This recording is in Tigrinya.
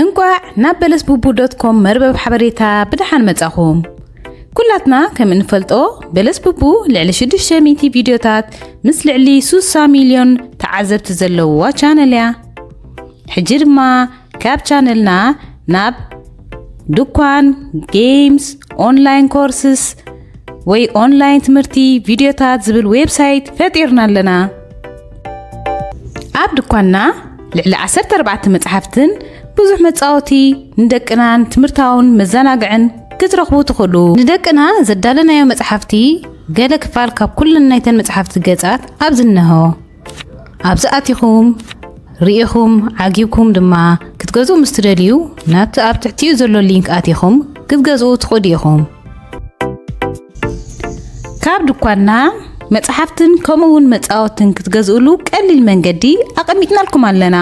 እንቋዕ ናብ በለስ ቡቡ ዶት ኮም መርበብ ሓበሬታ ብደሓን መጻኹም። ኩላትና ከም እንፈልጦ፣ በለስ ቡቡ ልዕሊ ሽዱሽተ ሚእቲ ቪድዮታት ምስ ልዕሊ ሱሳ ሚልዮን ተዓዘብቲ ዘለውዋ ቻነል እያ። ሕጂ ድማ ካብ ቻነልና ናብ ድኳን፣ ጌምስ፣ ኦንላይን ኮርስስ ወይ ኦንላይን ትምህርቲ ቪድዮታት ዝብል ዌብሳይት ፈጢርና ኣለና። ኣብ ድኳንና ልዕሊ ዓሰርተ ኣርባዕተ መጽሓፍትን ብዙሕ መጻወቲ ንደቅናን ትምህርታውን መዘናግዕን ክትረኽቡ ትኽእሉ። ንደቅና ዘዳለናዮ መጽሓፍቲ ገለ ክፋል ካብ ኩለን ናይተን መጽሓፍቲ ገጻት ኣብዚ እነሆ። ኣብዚ ኣቲኹም ርኢኹም ዓጊብኩም ድማ ክትገዝኡ ምስ ትደልዩ ናብቲ ኣብ ትሕቲኡ ዘሎ ሊንክ ኣቲኹም ክትገዝኡ ትኽእሉ ኢኹም። ካብ ድኳንና መጽሓፍትን ከምኡ እውን መጻወትን ክትገዝእሉ ቀሊል መንገዲ ኣቐሚጥናልኩም ኣለና።